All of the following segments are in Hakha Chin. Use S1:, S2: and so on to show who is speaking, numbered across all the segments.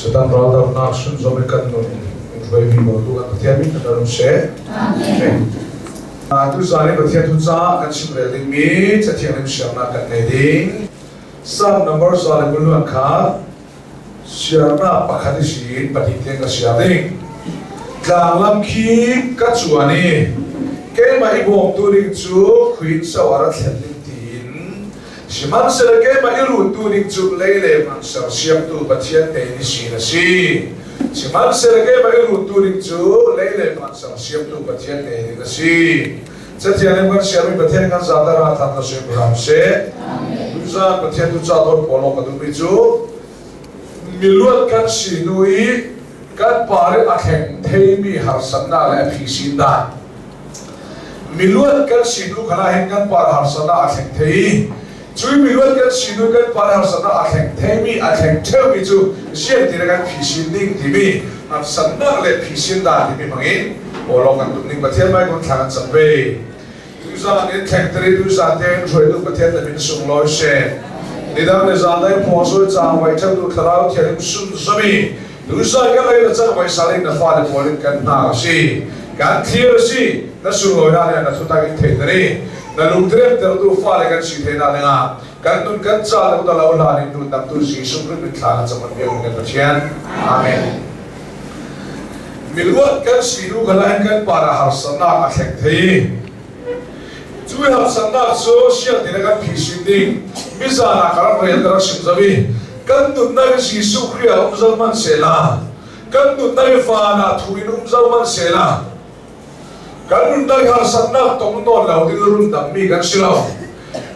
S1: Satan raldohnak sunzawm in kan nun in hruaimi bawtu kan Pathian min kan um seh. Amen. Tuzaan i Pathian thu caah kan chimrel dingmi Cathiang in siarnak kan ngei ding. Psalm number 121 kha siarnak pakhat i siin pahnih tiang ka siar ding. Tlanglam khi ka cuan i keimah i bawmtu ding cu khuin so a ra thlen ding tiin Sihmanhsehlaw keimah i ruttu ding cu lei le van sersiamtu Pathian te ni sin a si. Sihmanhsehlaw keimah i ruttu ding cu lei le van sersiamtu Pathian te ding a si. Cathiang in kan siarmi Pathian kan zata ra thang ka sim hram seh. Tuzaan Pathian tu ca dawt pawl awk ka duhmi cu miluat kan si hnu i kan par i a thleng theimi harsatnak le a phisin dan Miluat kan si hnu khan ah hin kan par harsatnak a thleng thei i cui miluat kan si hnu kan par harsatnak a thleng theimi a thleng ṭheumi cu zian ti kan phisin ding timi harsatnak le phisin dan timi hmangin awlawng kan tum ning Pathian mai kun thla kan cam ve. Tuzaan in thlengteri tuzaan te in hruaitu Pathian na min sunglawi she. Nidang le zan dai phuang sui caang vai ṭheutu thlarau thianghlim sun zami Tuzai kan lei na cang voi saling na fale pawl in kan hna a si. Kan thlir a si. Na sunlawinak nih na thutak in thei tari. Na lungtirem tertu fale kan si thei na dingah kan nun kan ca le uta lo hlan in nun dangtu Jesuh Khrih min thla kan cam biak kan Pathian. Amen. Miluat kan si nu khala hin kan para harsatnak a thleng thei. Cu harsatnak cu siang tin kan phisin ding mizan ah ka rak rel ka rak sim zawi kan nunnak hi Jesuh Khrih ah um zo hmanh sehla kan nunnak hi van ah thu in um zo hmanh sehla kan nunnak hi harsatnak tong nawn lo ding rundam mi kan si lo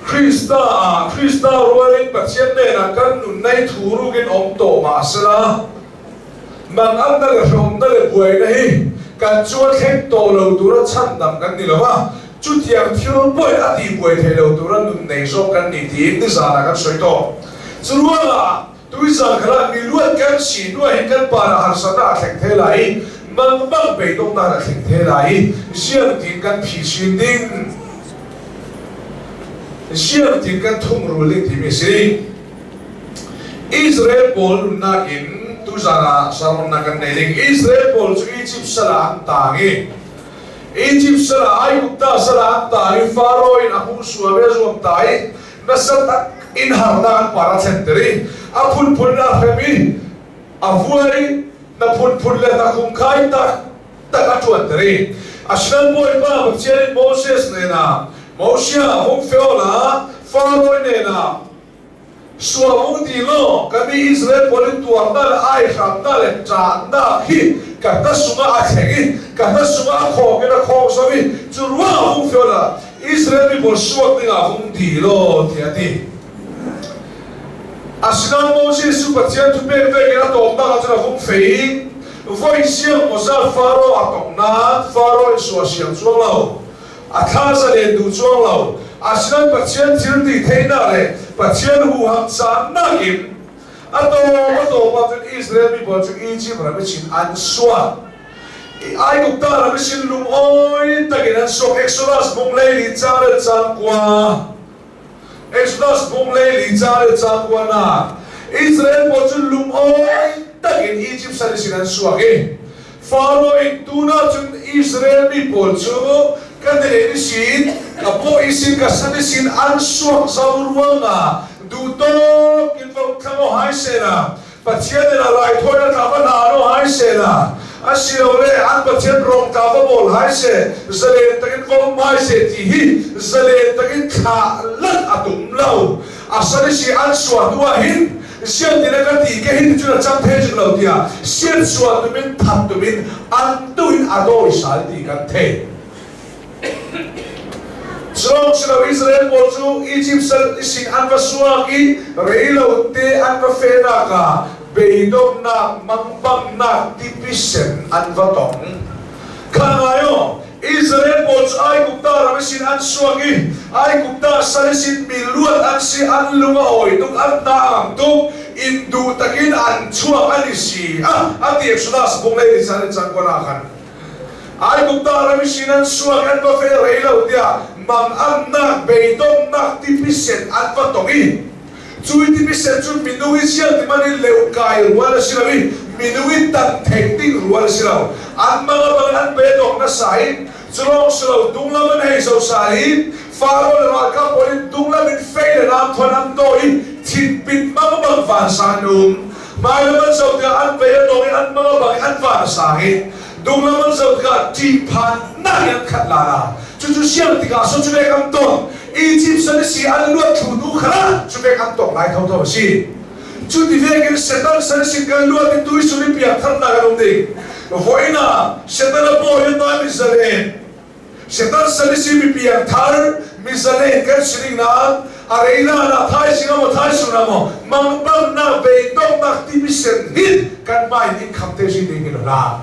S1: Krista ah Krista rual in Pathian hnenah kan nunnak hi thu ruk in om tawh mah sela mang an na le hrom na le buai na hi kan chu a thleng tawh lo tura chhandam kan ni lo a chutiang thil poi a ti buai thei lo tura nun nei zawk kan ni tiin nizan ah kan soi tawh Curuangah tuizan khala miluat kan si hnuah hin kan par ah harsatnak a thleng the lai i mangmang beidonghnak a thleng the lai i ziang tin kan phisin ding ziang tin kan thungrul ding timi si. Israel pawl nunnak in tuzan ah sermonnak kan nei ding. Israel pawl cu Egypt sal ah an tang i Egypt sal ah Aigupta sal ah an tang i Faro in a hmuh sual ve zuam ta i nasa tak in harnak an par a thlenter i a phunphun in a hrem i a vuai na phunphun le na khungkhai tak tak a ṭuanter i asinain Bawipa Pathian in Moses hnenah Moses hung feol ah Faro hnenah sual hung ti law ka mi Israel pawl in tuarnak le aihramnak le ṭahnak hi ka hna sungah a thleng i ka hna sungah a khawng in a khawng zau i cu ruangah hung feol ah Israel mi pawl suak dingah hung di law tiah a ti. Asinain Moses cu Pathian thupek vekin a tawmnak ah cun a hung fei i voi siang mawzat Faro a tong nain Faro in sua siang cuang lo. A thla zalen duh cuang lo. Asinain Pathian thil ti theihnak le Pathian huham caannak in a tawm a tawm ahcun Israel mi pawl cu Egypt ram i chin an sual. Aigupta ram i sin lungawi takin an sok Exodus bung leili ca le cang kua Exodus bung leili ca le cang kua na Israel pawl cu lungawi takin Egypt sal i sin an suak i Faro in tuna cun Israel mi pawl cu ka ne ni sin ka paw i sin ka san i sin an suak zau ruangah duhtawk in vo thlango hai sena Pathian in a raithawinak tla va hna no hai seh la asilole an Pathian rong tla va bawl hai seh zalen takin va um hai seh ti hi zalen takin thlah lat a tum lo asali si an suah hnu ah hin sian tin a ka ti ke hin cun a cang the jik lo tiah sian suah tumin that tumin an tu in a dawi sal ti kan thei Culawng si lo Israel pawl cu Egypt sal sin an va suak i reilote an va fehnak ah beidonghnak mangbangnak tipisen an va tong. Kha ngai aw, Israel pawl cu Aigupta ram sin an suak i Aigupta sal sin mi luat an si an lung a awi tuk an hna a ngam tuk in duh takin an chuak an i si ah a ti Exodus bung lei ni caan in caan kuan ah khan Aigupta ram i sin an suak an va fe rei lo tiah mangannak beidonghnak tipisen an va tong i Cui timi sen cu minung i siang ti man in leu kai rual a si lo i minung i tan theng ding rual a si lo. An mang a bang an pe dawk nasa i culawng si lo dunglam an hei zo sa i Faro le ralkap pawl in dunglam in fei le ram thon an daw i thinpit mang bang vansang an um. Hmailam an zoh tikah an pei a dawng i an mang a bang i an van a sang i dunglam an zoh tikah ṭihphannak in an khat lala. Cucu siang tikah so cu vek an ton. Egypt san a si an luat thlu hnu kha cu vek an tong lai thotho a si. Cu ti vek in Satan san a si kan luat i tuisun i piangtharnak an um ding. Voin ah Satan a paw in nai mi zalen Satan san a si mi piangthar mi zalen kan si ding nain a reila na thaizing ah maw thaisun ah maw mangpangnak beidonghnak timi sen hin kan mai in kham te si ding in a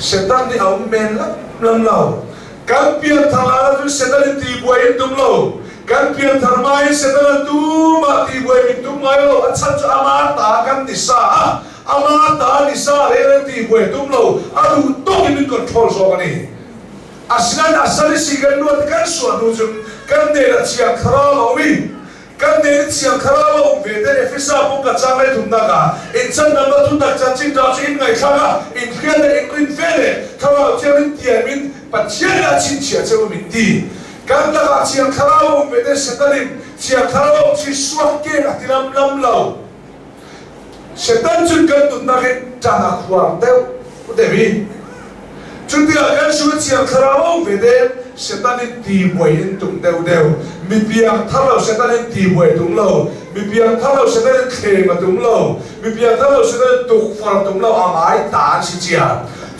S1: Satan nih a um men lam lo. Kan pianthar ahcun Satan in ti buai in tum lo. Kan pianthar ma in Satan a tu ma ti buai min tum ngai lo. A chan cu ama ta kan ni sa ah ama ta ni sa re ti buai tum lo. A duh tok in min control zawk ani. Asinain asal i si kan luat kan suah hnu cun kan ne la chiang thlarau a um i kan ne thiang thlarau a um ve te Efesa pung ka cang lai thumnak ah in chan dam la thutak chan chin ta chu in ngaithlak ah in hrial le in rin fe le thlarau thiang in tiam in Pathian ah chinchia cheu min ti kan lakah thiang thlarau a um ve te Satan in thiang thlarau a um chi suak ke a ti lam lam lo Satan cun kan nunnak in ṭan a khuar deuh deuh i cutikah kan su thiang thlarau a um ve te Satan in ti buai in tung deuh deuh mi piang thar lo Satan in ti buai tung lo mi piang thar lo Satan in thlem a tum lo mi piang thar lo Satan in tukfar a tum lo a ngai ta an si cia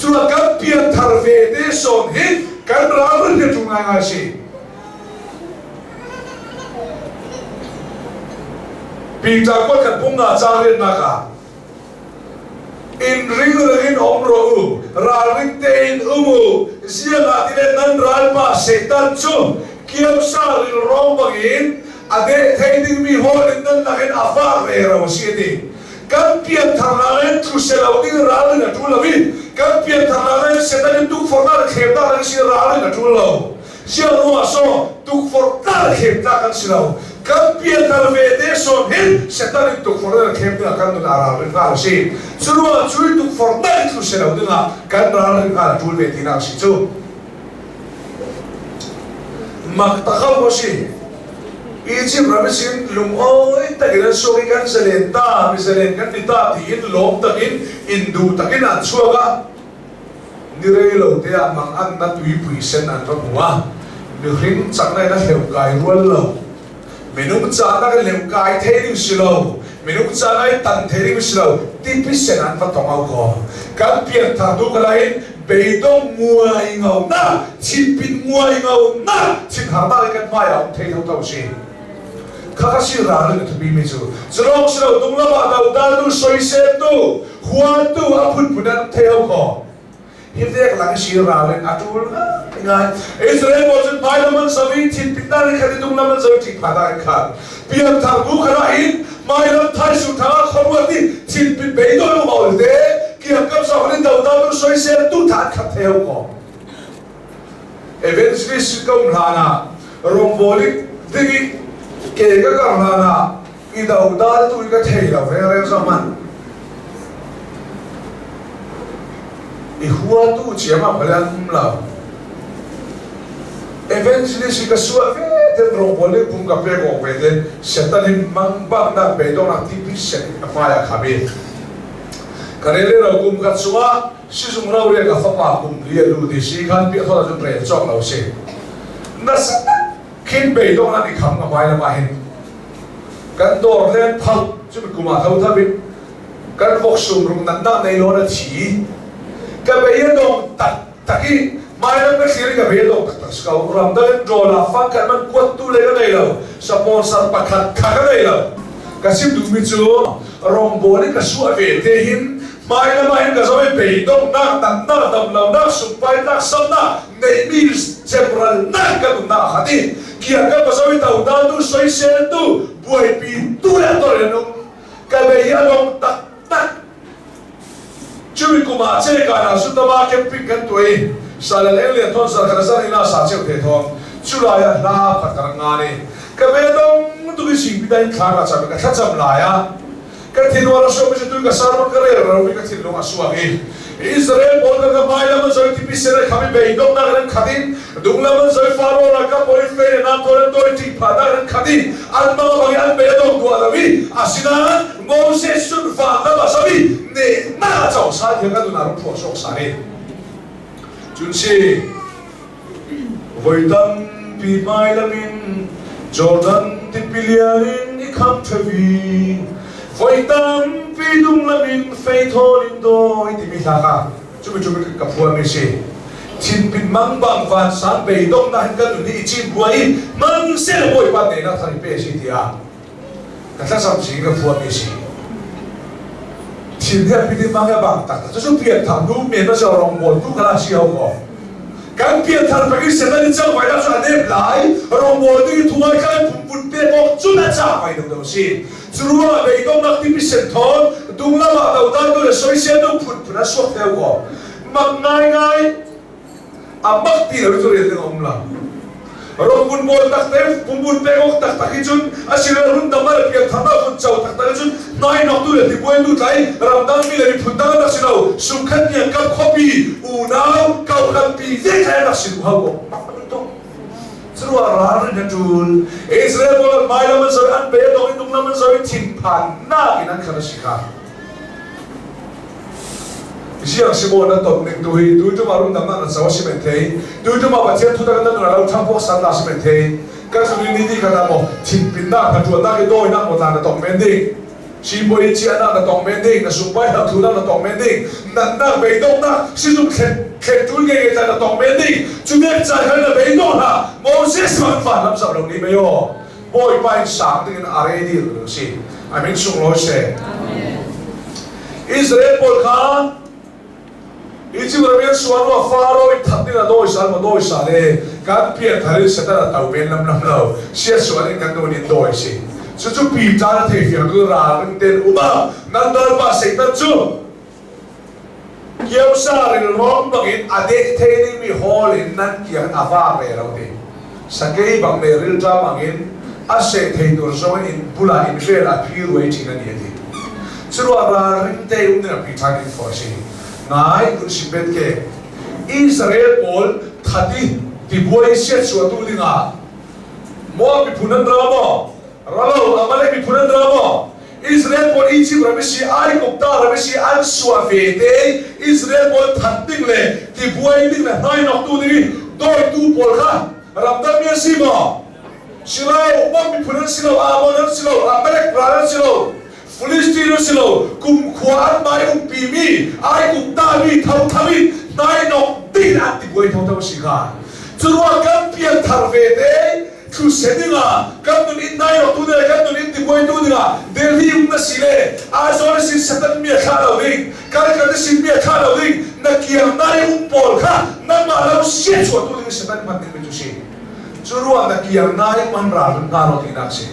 S1: cuah kan piang thar ve te sawn hi kan ral rin ṭung ngai ngai si. Peter kuat kan pum na ca riannak ah in ring ring in um rawh u ralring tein um u ziangah tile nan ralpa Satan cu kiamsa rilrawng bangin a deh thei dingmi hawl in nan lakin a fak rero a si a ti. Kan pianthar in thu selo ding ralrin a ṭul lo i kan pianthar in Satan in tukforhnak le thlemnak in si ralrin a ṭul lo. Siangruah so tukforh tlak khem tlak kan si lo. Kan pianthar ve te sawm hin Satan in tukforh na khem dingah kan nun aa ralrin hnga a si. Cu ruangah cui tukforh na in thlu si lo dingah kan ralrin hnga a ṭul ve tinak a si cu. Mak takau a si. Egypt ram sin lungawi takin an suak i kan zalen ta, mi zalen kan ni ta tiin lawm takin in duh takin an chuak a. Ni rei lo te ah mang-an na tuipui sen an va hmu a, mihring cakna in a hleuh kai rual lo. Minung cahnak in hleuh kai thei ding si lo, minung cahnak in tan thei ding si lo, tipi sen an va tong au ko. Kan pianthar tu ka in beidong nguai ngau na, chinpin nguai ngau na, chinhar na kan hmai ah um thei tho tho si. Khakha si ral in a thupi mi cu culawng si lo tung lam ah dodal tu soisel tu huatu a phunphun an thei ho kho hi vek lang si ral in a tul ngai Israel pawl cun hmai lam an sawi thin pin dan in khat i tung lam an sawi ṭik pha dan in khat pian thang bu khara in hmai lam thai su thang ah khorua ti thin pin bei do lu maul te kiang kam sa in dodal tu soisel tu than khat thei ho kho Evangelist ka um hlan ah rawngbawl i ding i ke ka kar hlan ah i dodal tu i ka thei lo rengreng zong hmanh i huatu ciam ah bal an um lo. Evangelist i ka suah ve ten rawngbawl i pum ka pek awk ve ten Satan in mangbaknak beidonghnak tipi set a hmai ah kham i ka rel lo kum khat chungah Sizung roriak a fapa kum li a lut i si khan piah thawt ahcun rel cawk lo si. Nasa tak khin beidong an i kham nga hmai lam ah hin kan dawr len phal cu kum ah tho thap in kan vok sum rung nan nak nei lawn a thi ka bei a dong tak tak i mailam ka thlir i ka bei a dong tak tak si ko ram dang in dollar fang khat man kuat tu le ka nei lo sponsor pakhat kha ka nei lo ka sim duhmi cu rawngbawl i ka suah ve te hin Hmailam ah hin ka zoh i beidonghnak, natnak, damlonak, sungpainak, samnak, neihmi cemralnak kan umnak a khat i kiang kan va zoh i dodaltu, soiseltu, buaipitu le tor in an um. Ka bei a dong taktak. Cumi kum ah Cekan ah Sutama camping kan tuah i Salal Eng Lian Thawn Sar kan zar ina sa cheu the thawng. Cu lai ah hla pakhat ka rak ngan i. Ka ve dong tu sing pi dai thla ka cham ka thlacam lai ah ka thinwar a suak mi tu ka sarmon ka rel ro mi ka thinlung a suak i Israel pawl ka hmai lam an zoi tipi sere khami bei dong nak an khatin dung lam an zoi faro ra ka poi fe na thon an toi ti pha nak an khatin an ma bang an be dong dua lawi asina Moses sun fa na ba sabi ne na chau sa thiang ka dun aru pho sok sa ni chun si Voi tampi hmailam in Jordan tipi lian in i kham ṭhevi. Voi tampi dunglam in feithawl in dawi timi hla kha cumi cumi ka phuahmi si. Thinpin mang bang vansang beidonghnak hin kan nun hi i cim bua i hmanhseh Bawipa nehnak thar i pe si tiah ka thlacam sing ka phuahmi si. Thin hi a pit in mang hi a bang taktak. Cucu pianthar nu men ma si rawngbawl tu kha si ho ko. Kan pianthar pek in Satan in cang vai dah cu a nep lai. Rawngbawl ding in thungai kha pumpun pek awk cun a ca vai do do si. Cu ruangah beidonghnak tipi sen thawn dunglam ah dodan tu le soisel tu phunphun a suak theo ko. Mak ngaingai a mak ti lo cu rian ding a um lo. Rongbun bawl tak te pumbun pek awk taktak hi cun asilo rundam ah le piangthar ah vun co taktak hi cun hnainok tu le tibuai tu tlai ramdang mi le miphun dang an rak si lo sungkhat niang kam khuapi unau kokhan pi ve tlai an rak si duh hau ko mak tuk curuah ralrin a tul Israel pawl an hmai lam an zoi an pe dong in dung lam an zoi thinphan nak in an khan a si kha Ziang si maw na ton ning tu hi tu tu ma rum dam na na si men thei tu tu ma Pathian thu tak na na lo thang pok san na si men thei kan su ni ni kha na mo thin pin na ka tuan na ke doi na mo ta na tong men ding si boi chia na na tong men ding na sung pai na thu na na tong men ding nan na bei dong na si zum khet khet tul nge nge ta na tong men ding chu mek chai khan na bei dong na Moses man fan lam sa lo ni me yo Bawipa in sang ding in a ready lo si. Amin sunglawi seh. Israel pawl kha Egypt ram in suan wa Pharaoh in that ding a dawi sal ma dawi sal e kan pian thar in Satan a tau men lam lam lo sia suan in kan nun in dawi si. Cucu Peter a thei fiang tu ralring ten uma nan dal pa Satan cu Kiosa rilruang bangin a deh thei dingmi hawl in nan kiang a va ve lo ti. Sakei bang le rilṭam bangin a seh thei tur zong in inn bulah inn vel a phi ruai ṭhin a ni a ti. Curuah ralring te um ding a pi ṭhan in fawh a si. Ngai kun si bet ke Israel pawl that i tibuai siatsuah tu dingah Moab miphun an ra maw? Ralo Amalek miphun an ra maw? Israel pawl Egypt ram i si Aigupta ram i si an suah ve te Israel pawl that ding le tibuai ding le hnainok tu ding i dawitu pawl kha ramdang mi an si maw? Si lo, Moab miphun an si lo, Ammon an si lo, Amalek ral an si lo, Philistine an si lo, kumkhua an mai umpi mi Aigupta mi thotho in hnainok ding an tibuai thotho a si kha. Curuang kan pianthar ve te Thuse dingah kan nun in nairawtu le kan nun in tibuaitu dingah Delhi um na si le Aizawl na si Satan mi a thlah lo ding Kalkan na si mi a thlah lo ding na kiang nai um pawl kha nangmah lo sia chuahtu ding Satan hman ding mi cu si cu ruang na kiang nai um an ral hna lo tinak si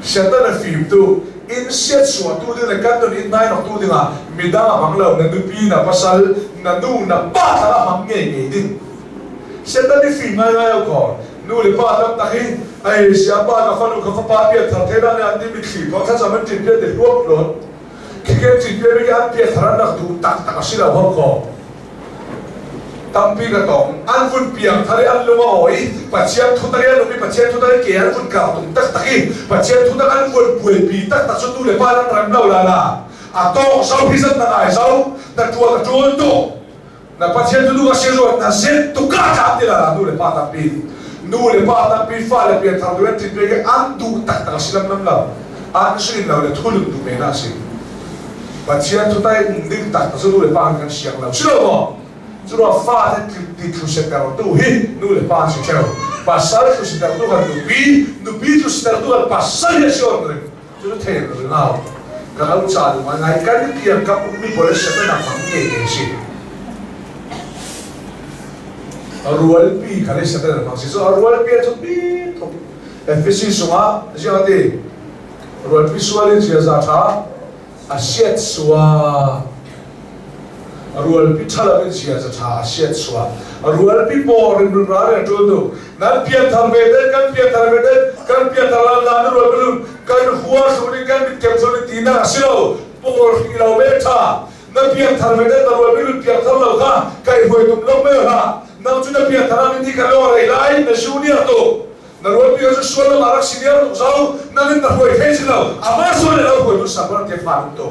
S1: Satan a fim tu in siat suahtu ding le kan nun in nairawtu dingah midang a hmang lo na nupi na pasal na nu na pa thla a hmang ngei ngei ding Satan i fim ngaingai o ko. Nu le pa taktak hi ai sia pa ka fanu ka fapa pian thar the na an ti mitthli ko thlacam an ṭin pian te hluap hlot. Khiken ṭin pian mi an pian thar an rak duh taktak a si lo hom ko. Tampi ka tong an vun piang thar i an lung a awi Pathian thu tak i an um i Pathian thu tak i ke an vun kar tung taktak i Pathian thu tak an vun buaipi taktak cu nu le pa nan rem lo la la a tawng zo hi zan na ngai zo na ṭuan a ṭul tuk Na Pathian tu duh a si ruat na zet tuk ka tlam ti la nu le pa tampi nu le pa tampi fa le pianthar tu an ṭin ve an duh taktak a si lam lam lo an sin lo le thulun duh men ah si Pathian thu tai um ding tak cu nu le pa kan siang lo si lo maw cu ruah fa te ti thlu seter tu hi nu le pa si theo pasal thlu seter tu kan nupi nupi thlu seter tu kan pasal hi si on ring Cu thei ringau ka lo ca lu ngai kan kiang kap ummi pawl satan a hmang nge nge si. Rualpi kha le satan a hmang si. So rualpi a thuk bi thuk. Efesi sungah ziang ati rualpi sual in ziaza tha a siat sua. Rualpi ṭhalo in ziaza ṭha a siat suah. Rualpi paw rimrim ral in a ṭul tu. Nan pianthar ve den, kan pianthar ve den, kan pianthar lan lan rual bilun kan hua hru ding kan mit kem hru ding tinak a si lo. Pawl hri lo ve ṭha. Na pianthar ve den na rual bilun pianthar lo kha kai huai tum lo me hlah. Nang cu na pianthar ah ni kan lo rei lai na junior tu. Na rual pi cu sual lam ah rak si diar tuk zo. Nang in na huai thei si lo. Amah sual le lo huai tu sa te fa tuk tu.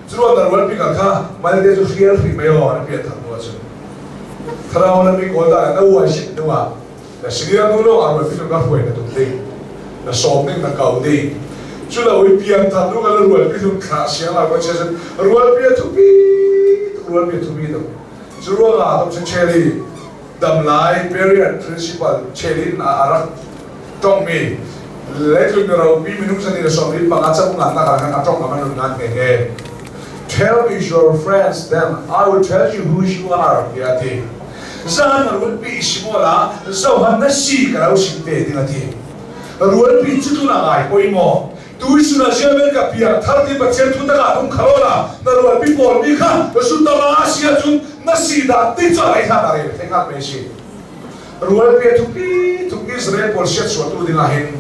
S1: Curuang na rual pi kha mal te cu hrial hri mei aw na pian thar hnu ahcun thlarau na mi kawl dah na uai shit hnu ah na senior nu lo ah rual pi ka hruai na tum ding na sawm ding na kau ding cu lo i pian thar nu ka rual pi thun thla siang la ko che rual pi a thupi rual pi a thupi tuk cu ruang ah tum cheli dam lai period principal chelin a rak tongmi leitlung ropi minung sani le sawmli panga cam ngan nak ah khan a tong aman un ngan nge nge. Tell me your friends, then I will tell you who you are, tiah a ti. Zan rualpi simola zohan na si ka lo sim te ding a ti. Rualpi cu tu na ngai poi maw? Tu suna ziamen ka piak thar ti Pathian thu taka tung khalola na rualpi pawl mi kha su tama sia cun na si da ti cho ai kha ta re thei khat me si. Rualpi a thupi tuk Israel pawl siatsuahtu dingah hin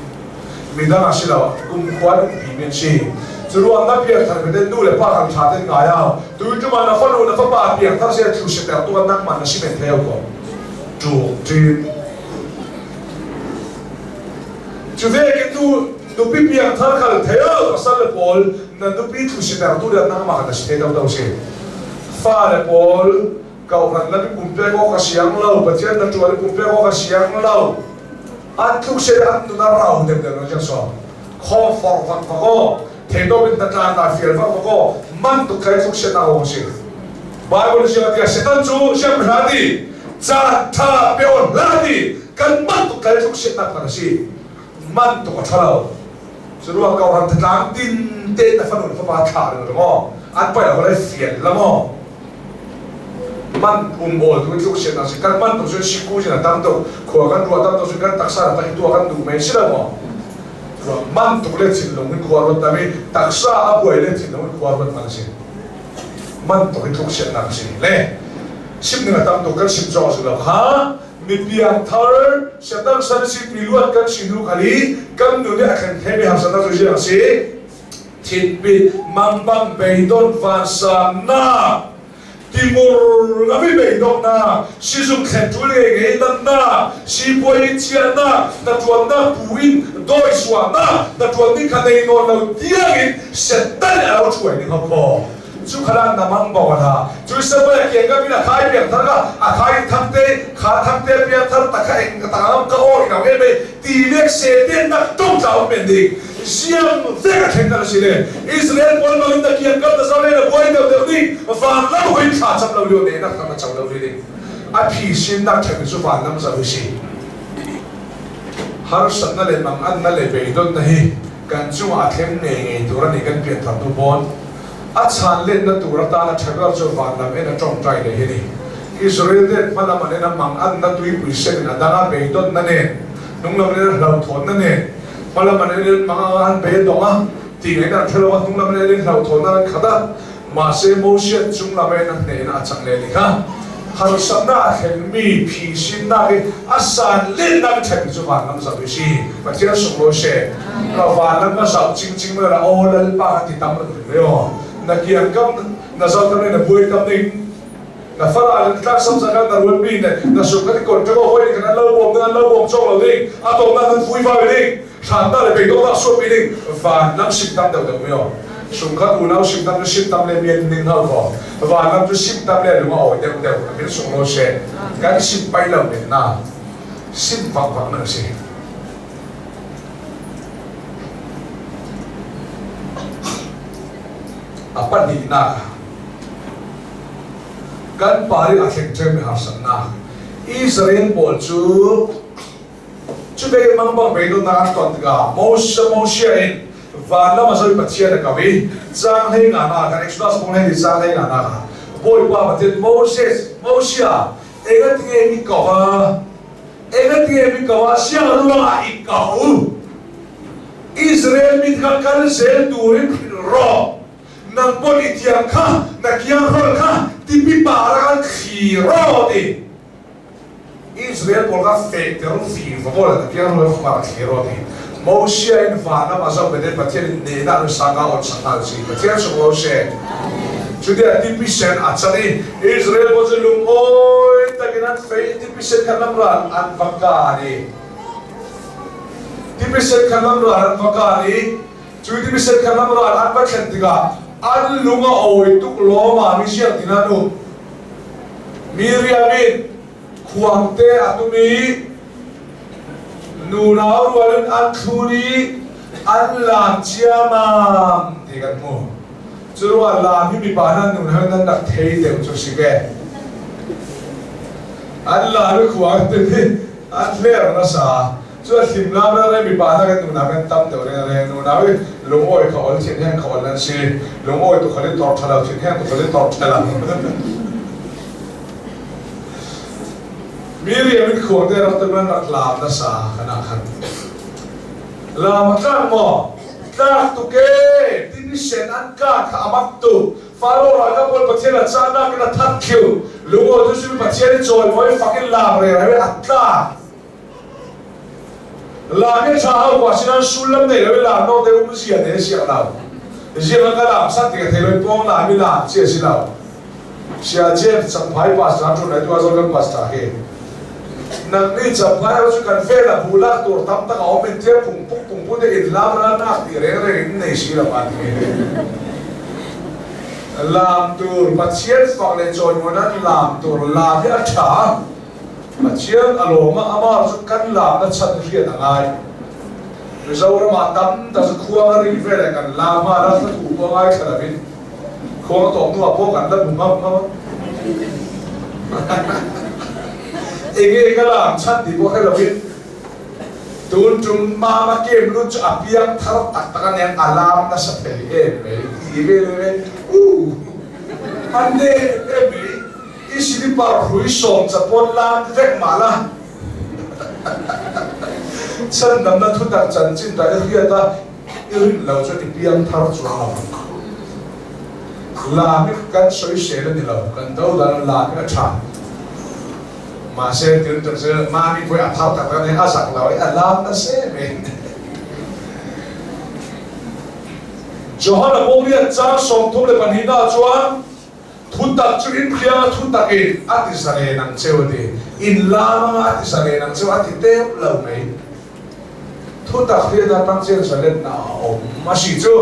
S1: midang a si lo, kumkhua an umpi mi an si. Cu ruang na piangthar mi nu le pa kan ṭha ten ngai au. Tu tum ah na fanu na fapa piangthar se thu se ter tu kan nangmah na si men thei ko. Tu ṭin. Cu ve ke tu nupi piangthar khal thei au pasal le pawl na nupi thu se ter tu le nangmah na si thei do do si. Fa le pawl Kauhran na pumpek awk a siang lo, Pathian na ṭuan i pumpek awk a siang lo. An tluk se an nun a rau deuh deuh lo so. Khaw for fak fak aw, theidawp in tla na fial fak fak aw, man tuk kai tluk se na awng si. Bible siang tiah Satan cu siangpahrang ti, caan ṭha pe on hlah ti, kan man tuk kai tluk se nak man a si. Man tuk a ṭha lo. Curuang kauhran tlatlang tin te na fanu na fapa thla ring ring an pai lo lai fial la maw man um awl tu tluk sian si kan man tuk cun siku sin a tam tuk khua kan ruah tam tuk cun kan taksa na tak i tuah kan duh men si lo maw man tuk le thinlung in khua ruat tam i taksa a buai le thinlung in khua ruat man si man tuk i tluk siannak si le sim ning a tam tuk kan sim cawk si lo kha mi piangthar siatal san si piluat kan si hnu khal i kan nu nih a thlen themi harsatnak cu ziang si thinpit mangpang beidon vansannak timur ngami beidonghnak sizung thlen ṭul ngei ngei dannak sipuai in chiahnak na ṭuannak bu in dawi suahnak na ṭuan ding kha nei nawn lo tiangin setan a lo ṭhuai ding ho cu khala na mang bo na cu sabai kiang ka bin a khai piang thar ka a khai thang te kha thang te piang thar ta kha eng ta ngam ka or ina me me ti lek se ten nak tong chau men ding siang ve ka thleng na si le Israel pawl bang in na kiang kam na zale na buai deuh deuh ding van lam hoi thla cham lo lio ne nak na chau lo ri ding a phi sin nak thleng chu van lam za si harsat na le mang an na le beidon na hi kan chungah a thleng ngei ngei tur ani kan pian thar tu bon A chanletnak tur atan a ṭha ber cu vanlam in a ṭawngṭai lei hi ni. Israel ten hmalam an in a mang an na tuipui sen in a dang ah beidonhnak nen, hnunglam in a hlauhthawnnak nen, hmalam an in mang ah an bei a dong a, ti ngei in an ṭhalo a, hnunglam in in hlauhthawnnak an khat a, mahse Moses cunglam in a hne in a cang len i kha harsatnak a thlengmi phisinnak i a san lennak i ṭhenmi cu vanlam zoh i si. Pathian sunglawi seh. Ka vanlam ka zoh cingcing la aw Lalpa ka ti tam Na kiangkam na zohter na buai tam ning na fara le tlang sam zakal na ruat mi ne na suk kan kon ka hoi kan lo bom nan lo bom chong lo ding a tom na nan pui vai ding hran ta le pe do ta suat mi ding van nam sim tam deuh deuh mi o sung khat unau sim tam sim tam le mian ning hau ko van nam chu sim tam le lung a oi deuh deuh a min sung lo she kan sim pai lo men na sim vak vak na si. A pahnihnak ah kan pa nih a thleng ṭhemi harsatnak Israel pawl cu cu ve mangbang beidonnak an ton tikah Moses Moses in van lam a zoi Pathian a kau i caang hlei nga na kan Exodus bung hlei caang hlei nga na kha Bawipa Pathian Moses Moses engatinge mi ko ha Engatinge mi ko ah siang ruangah i ko Israel mi kha kal zel turin hrilh rawh. Nang pon i thiang kha na kiang hrol kha Tipi par ah kan thli ro ti. Israel pawl kha fehter vi va kawl an piang lo fa thli ro ti. Moses in van lam a zoh ve Pathian in ne dah nu sanga on sangal si Pathian sung lo she. Cutia tipi sen a can i Israel pawl cu lungawi takin an fei tipi sen khan lam ral an va kaan i tipi sen khan lam ral an va kaan i Cu ti misen kha lam ral an va thlen tikah an lung a awi tuk lawma mi siang tin an um. Miriam in khuangte a tum i nunau rual in an thlun i an laam ciamam ti kan hmu. Cu ruangah laam hi mipa nan nun he nan rak thei deuh cu si ve. An laam i khuang tum i an hler nasa. Cu a hlim lam re mipa hna kan nunak kan tam deuh reng reng nunau i lungawi kha ol thin heng kha ol nan si lungawi tu khal in tor thalo thin heng tu khal in tor thalo mi riam in khuang te rak tuman rak lam na sa kana khan lam a tlak maw tlak tu ke timi sen an ka kha amak tu Faro ralkap pawl Pathian a cahnak in a that khiu lungawi tu sin Pathian i cawi mawi fakin lam re re a tla Lam hi ṭha hau kwa sinain sullam nei lo i lam nawn te um zia te siang lo. Ziang ka lam sat ti ka thei lo i pawng lam i lam ci a si lo. Sia James Champhai pastor ṭun ai tu a kan pastor hi. Nang nih Champhai cu kan vel a bu lak tur tam tak a um in tia pung puk pung pu te in lam ra nak ti reng reng in nei si lo ma ti. Lam tur Pathian fak le cawimawi nan lam tur lam hi a ṭha. Pathian a lawm ah amah cu kan laam na chan rian a ngai. Mizoram ah tam tak cu khuang a ri ve le kan laam ah la hlathu pawh ngai thla lo in khuang a tawk hnu ah pawh kan la bu ngam ngam. Enge ka laam chan ti pawh hre lo in tun tum mama kem lut cu a piang thar taktak a neng a laam nasa thei em mei ti ve le u an ne em mei I silipar hrui sawm capon laan vek ma la chan dam na thutak chan chin ta i riat a i rin lo chu i piang thar chuang lo lam i kan soisel ani lo kan do dan lam i a tha ma se tin tak se ma mi poi a thar tak tak a zak lo i a lam na se me Johan a boriat chang 32 na chuan Thutak cu inn hriang a thutak in a ti zalen ang ceu a ti. Inn lam ah a ti zalen ang ceu a ti tep lo mei. Thutak rian ah tangcen zalen na a um a si cu.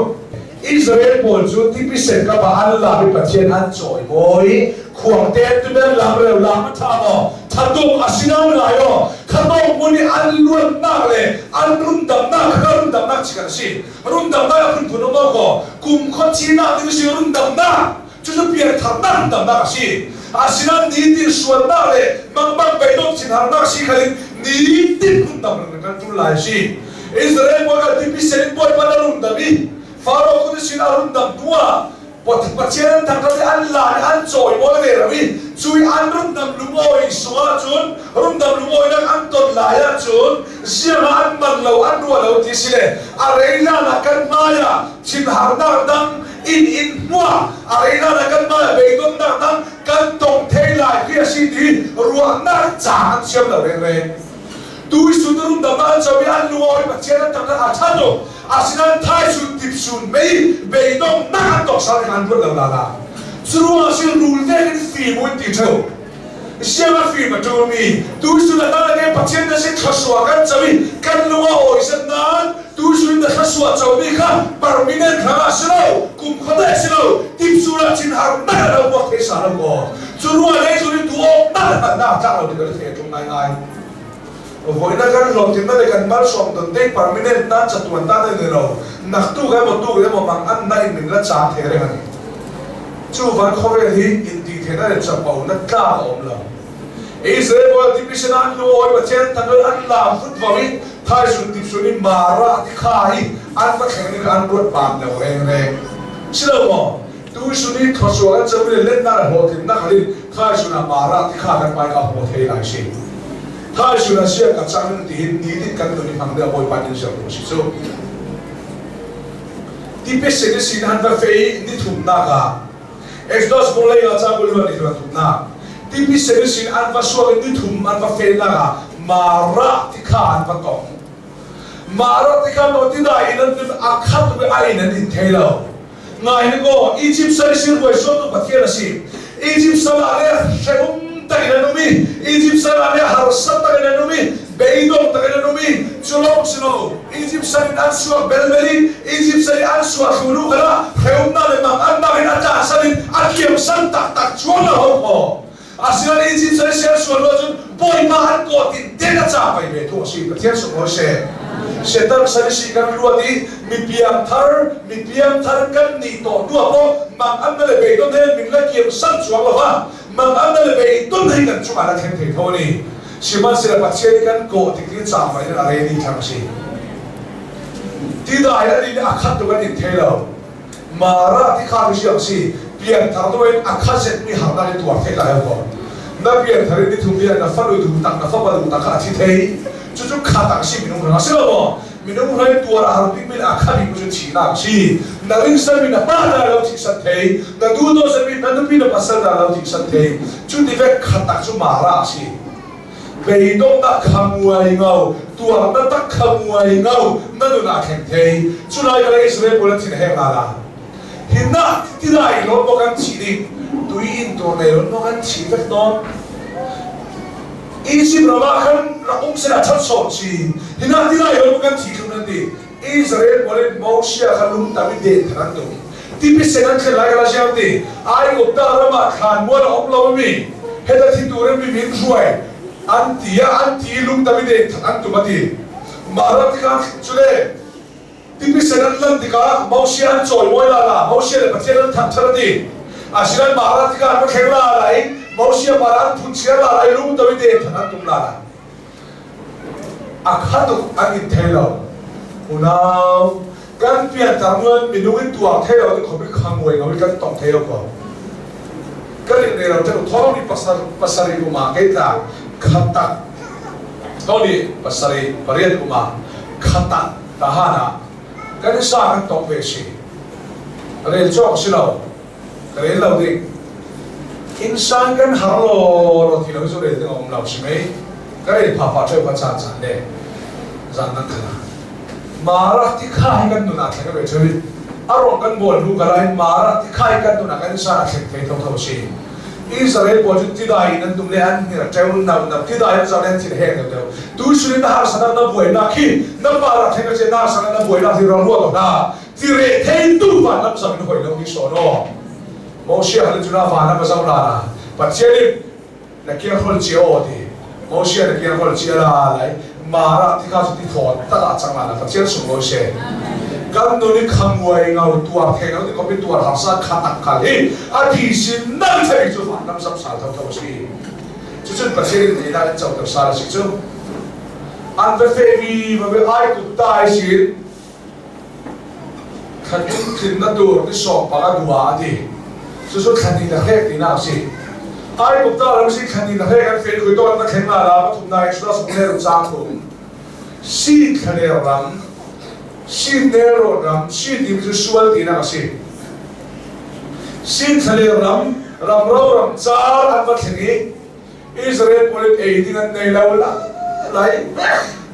S1: Israel pawl cu tipi sen ka ba an lam i Pathian an cawimawi. Khuangte tuben lam reu lam a tha maw? Thatuk a si nang lai aw. Khatong mun i an luatnak le an rundamnak kha rundamnak chi kan si. Rundamnak a phunphun um kaw kum khua cinak ding si rundamnak cucu piantharnak rundamnak a si. Asinain nitin sualnak le mangmang beidong thinharnak si khalin nitin rundam kan ṭul lai si. Israel pawl kha tipi sen in Bawipa na rundam i Faro kut sin a rundam hnu ah Pathian an thangṭhat i an laan i an cawimawi ve lo i cu i an rundam lungawi sung ahcun rundam lungawinak an ton lai ahcun ziang ah an man lo an ruah lo ti si le a rei hlan ah kan hmai ah thinharnak dang in in hmuah a rei hlan ah kan hmai ah beidonnak dang kan tong thei lai ti a si ti ruahnak ca an siam lo rengreng. Tu i sun rundam ah an co i an lungawi Pathian an thangṭhat a ṭha tuk. Asinain thaisun tipsun mei beidonghnak an tawk sal an ruat lo la la. Cu ruangah sin rul vek in fim un ti ṭheu. Siang a fim a ṭulmi tuisun a tal ke Pathian na sin thlasua kan co i kan lung a awi set nain tuisun na thlasua comi kha permanent hrang ah si lo kum khuate si lo tipsul ah chin har nak a lo buak thei sa lo maw cu ruang lei zun in tu awk nak a nak tlak lo ti kan thei ṭung ngai ngai. Voina kan hlawhtlinna le kan malsawm don te permanent tan chatuan tan ani lo nak tu ga mo tu ga mo mang an na in min la chang the reng ani chu van khawvel hi in ti the na le chapo na tla a awm lo Israel boy tipisena an lu oi pathian tangel an lam fut vawi thai sun tip sun in mara ti kha hi an va thleng ni an ruat ban lo reng reng silo mo tu suni thosua kan chawi le let na hlawhtlin na khalin thai suna mara ti kha kan pai ka ho thei lai si thai suna sia ka chang ti hin ni tin kan tuni hmang de bawi pa tin sia ko si chu ti pe se ni sin han va fei ni thum na ka Exodus kong lei ah ca kul luan i luan thumnak tipi sen sin an va suak in nithum an va felnak ah Mara ti kha an va tong. Mara ti kha no ti dai in an a khat ve a in an in thei lo. Ngai ni ko Egypt sal sin ruai suatu Pathian a si. Egypt sal ah le hreum tak in an um i Egypt sal ah le harsat tak in an um i beidong tak in an um i culong sino Egypt sal in an suak belbel i Egypt sal i an suak thlu khala hreum na le mang an nak in a tla sal in a kiam san tak tak chuang na ho kho. Asinain Egypt sal sian sual lo cun Bawipa an kawt in den a ca pai ve tu a si. Pathian sunglawi seh. Setan sal si kan luat i mi piangthar mi piangthar kan nih tawh hnu ah pawh mang an na le beidon he min la kiam san chuang lo va mang an na le beidon hei kan cungah la thleng thei tho ni. Sihmanhsehlaw Pathian i kan kawh tik i cang mai in a re ni thlang si. Ti dai a din a khat tu kan in thei lo. Mara ti kha si si pianthar tu in a kha zet mi harnak i tuar thei lai ko. Na pianthar in ni thum bian na fanu du tak na fapa du tak kha a thi thei. Cucu kha tak si minung rang si lo maw? Minung rai tuar a har bik mi a kha bik cu thi nak si. Na ring san mi na pa da lo thi san thei. Na du do san mi na nupi na pasal da lo thi san thei. Cu ti vek kha tak cu mara si. Beidong na khamuai ngau tuar na tak khamuai ngau na nun ah thleng thei. Cu lai ka Israel pawl an thin heng la la. Hi na ti lai lo maw kan thi ding tui in tur nei lo maw kan thi vek dawn. Egypt ram ah khan rak um sila that sawm si. Hi na ti lai lo maw kan thi thlum nan ti. Israel pawl in Moshe kha lungtam i den than an tum. Tipi sen an thlen lai ka la siam ti. Aigupta ram ah thlan mual a um lo mi heta thi turin mi min hruai an ti ah an ti lungtam i den than an tum a ti. Mah ram tikah cule tipi sen an lan tikah Moshe an cawimawi la la Moshe le Pathian an thangṭhat a ti. Asinain mah ram tikah an va thleng la lai Moshe par an phunchiar la lai lungtam i den than an tum la la. A kha tuk an in thei lo. Unau, kan piantar nuan minung in tuar thei lo ti khom i khanguai ngau i kan tong thei lo ko. Kan in nei lo thei thong ni pasar pasarih kuma ke tla khatak thong ni pasarih pariat kuma khatak tahana kan i sa kan tong ve si. Rel cawk si lo. Ka rel lo ding. Innsan kan har lo lo ti lo cu rel ding a um lo si mei. Ka rel pha pha theu kha caan caan le zan nan khana. Mara ti kha hi kan nun ah thleng ve chui. A rong kan bawl hnu ka lai Mara ti kha hi kan nun ah kan insan ah thleng thei tho tho si. Israel pawl cu tidai in an tum le an hngir teu nau nau tidai an zar le an thin heng deuh deuh. Tu surin na har sanak na buai nak hi na pa rak thleng ka che na sanak na buai nak hi rong ruat na ti re thei tu van lam zam in hoi lo ni so no Moshe hal cu na van a zau la na Pathian in na kiang hol chi o ti Moshe na kiang hol chi la lai mara ti kha su ti thon ta la chang la na Pathian sung lo she kan nu ni khamuai ngau tuar the ngau ti kopi tuar harsa khatak khal hi a thi sin nang thei chu van lam zam sal tho tho si cu cun Pathian in ni na in chau ter sal si chu an ve fe vi va ve ai kut tai sin Thla tlung tlinnak tur ni sawm panga dua a ti. Cucu thla hnih le hrek tinak a si. Aigupta ram si thla hnih le hrek an fel khui tawn na thleng la la pathumnak Exodus hung le cang thum. Si thlaler ram, si nelrawn ram, si timi cu sual tinak a si. Si thlaler ram, ramro ram car an va thleng i Israel pawl in ei ding an nei lo la lai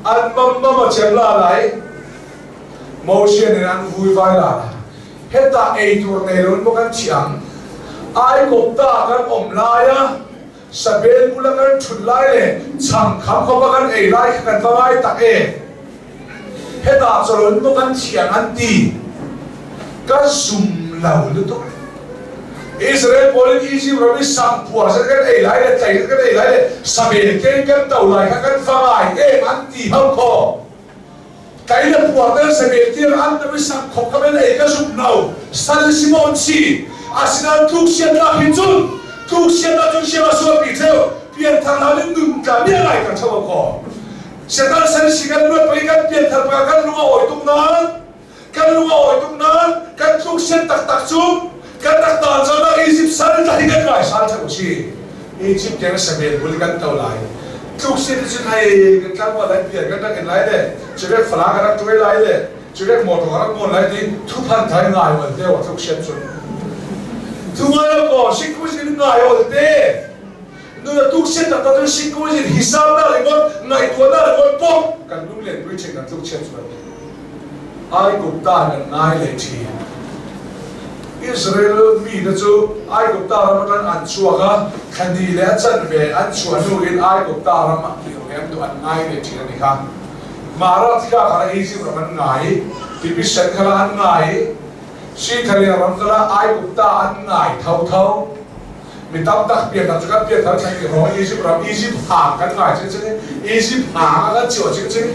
S1: an mam mam a chem la lai Moshe nih an vui vai la heta ei tur nei lo in kan thiang Aigupta kan om lai a sabel bula kan thut lai le chang kham kho kan ei lai kan va ngai tak e heta cholon mo kan thiang an ti kan sum lo lutuk Israel pawl in Egypt ram i sangphuar zet kan ei lai le tlei kan ei lai le sabel ken kan to lai kha kan fangai em an ti hau kho kai le puar tel sabel tiang an tam i sang khop ka bel ei ka zuk no sal simon si asinain tluk sian nak hin cun tluk sian nak cun siam a sual pi theu pian thar la nin nun tla mi ngai kan chau kho Satan sal si kan luat pei kan pian thar pa kan lung a awi tuk nan kan lung a awi tuk nain kan tluk sian taktak cu kan rak taan caan ah Egypt sal tla hi kan ngai sal theu si Egypt tiang sabel bul kan to lai tluk sian cun hei kan tlangval lai pian kan rak in lai le cuvek fala kan rak tuai lai le cuvek motor kan rak mon lai ti thuphan thai ngai wan te wa tluk sian cun. Tungai ko sikuzin ngai olte nuna tuk siat tak tak sikuzin hisam na ringot ngaihtuah na ringot pok kan lunglen pui ṭhin kan tluk chiat chuan Aigupta kan ngai le ṭhin. Israel mi na cu Aigupta ram atang an chuak a thani le a canve an chuah hnu in Aigupta ram ah an tu an ngai ve ṭhin ani kha. Mara tikah khan Egypt ram an ngai, Tipi sen khala an ngai, Sithalia ram kala Aigupta an ngai thotho. Mi tam tak pian cu kan pian thar chan ti ro Egypt ram Egypt hang kan ngai chin chin Egypt hang kan chiu chin chin.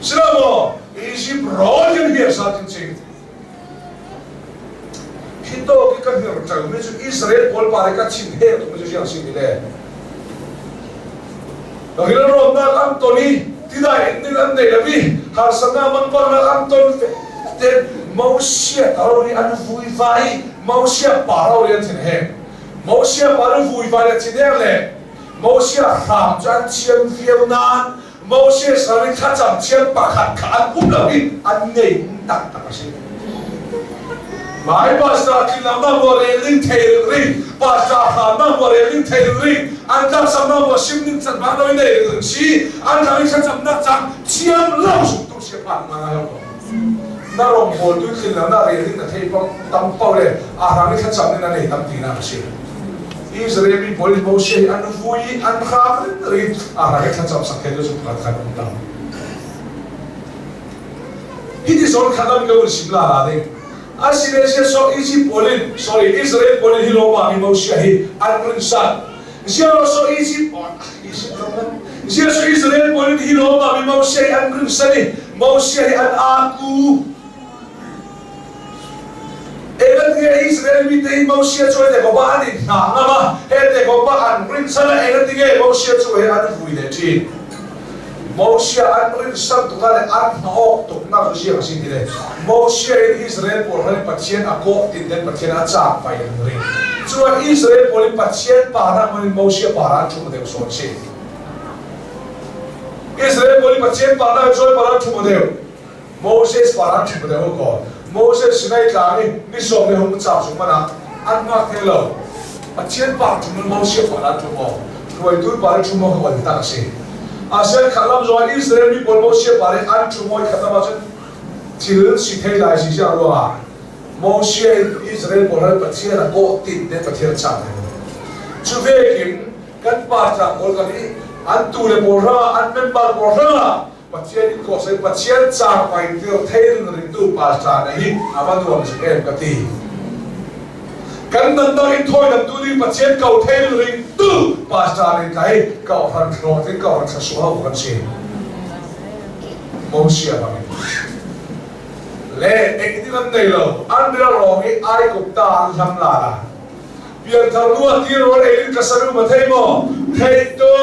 S1: Silo maw Egypt rawl kan hiar sa chin chin. Hi to ki kan hir chang mi cu Israel pawl pare ka chin he tu mi cu siang si mi le. Rilrawtnak an ton i tidai in an nei lo i harsatnak manpangnak an ton ten Moses ro nih an vuivai Moses pa ro nih an thin heng Moses pa ro vuivai le thineng le Moses hram cu an thiam viau nain Moses ro nih thlacam thiam pakhat kha an um lo i an nei taktak a si. Mai pastor tlinlang na mo rel ning thei ring pastor hram na mo rel ning thei ring an tlang sam na mo sim ning chan ba noi nei ring si an tlang in cham nak chang thiam lo sum tu sia phan ma na ko na rong bol tu tlinlang na rel ning na thei pang tam pau le a hram in cham ni na nei tam ti na si Israel mi pawl in Moses an vui an hram ring a hram in cham sak thei tu su phat khan um tam Hiti zawn kha nan ka un sim la la ding. Asile so Egypt pawl in sorry Israel pawl in hi lawma mi Moses hi an run sat. Zia so Egypt Egypt ram Zia so Israel pawl in hi lawma mi Moses hi an run sat i Moses hi an aku. Elan nge Israel mi te Moses chu te ko ba an in hna ngama he te ko ba an rin sana elan tinge Moses chu he an vui le thin. Moses an rinsan tukah le an hnaawk tuknak ziang a si ti le Moses in Israel pawl hran in Pathian a kawh tin ten Pathian a caak pai an ring. Cuan Israel pawl in Pathian pa nak man in Moses pa an ṭhum deuh sawn si. Israel pawl in Pathian pa nak joy pa an ṭhum deuh. Moses pa an ṭhum deuh ko. Moses Sinai tlang i ni sawm le hung caak chung man ah an ngak thei lo. Pathian pa ṭhum in Moses pa an ṭhum aw. Hruaitu pa le ṭhum aw kan tak a si. Asel khat lam zong Israel mi pawl Moses pa le an ṭhum aw khat lam ahcun thil si thei lai si siang ruangah Moses in Israel pawl hal Pathian a kawh tin te Pathian chang cu vekin kan pa tlang pawl kan i an tu le pawl hrangah an member pawl hrangah Pathian in kawh Pathian caang pai tir thein ringtu pastor na hi a va nuam zik em ka ti. Kan nunnak in thawi dam tu ding Pathian ko thein ringtu pastor ni kai ka ran thlo tin ka ran thlasu ho kan si. Mosia bangin. Le eng tin an nei lo an rel rong i ai kupta an hlam la la. Pianthar nu a tir ro ei in ka saru ma thei mo thei tu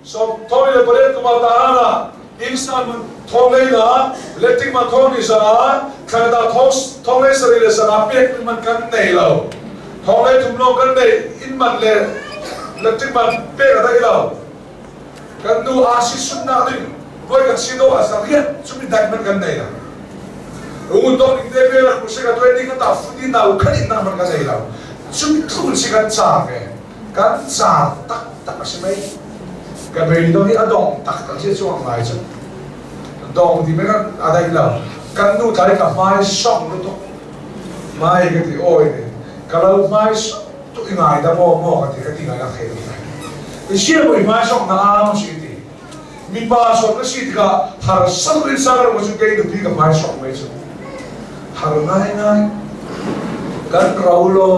S1: Thong le pariat kum ah Tahan ah innsan man thong lei na electric man thong ni sanga Canada thong thong lei sarih le sanga pek man kan nei lo thong lei thum lawng kan nei inn man le electric man pek a dai lo kan nu asi sunnak ding voi kan si do a riat chumi dai man kan nei lo un dong ning te ve la ku se ka 20 ka ta futi na u khan in na man kan nei lo chumi thun si kan cha ve Kan ca taktak a si mei. Ka beidong hi a dong taktak si chuak ngai cu. Dong ti mei kan a dai lo. Kan nu tlai ka hmai song lu tuk. Mai ka ti oi ne. Ka lo hmai song tuk i ngai da maw maw ka ti ka ti ngai ka thei lo. Sia mui hmai song na am si ti. Mipa song ka si tikah har sang rin sang ro cu kei nupi ka hmai song mei cu. Har ngai ngai. Kan rau lo.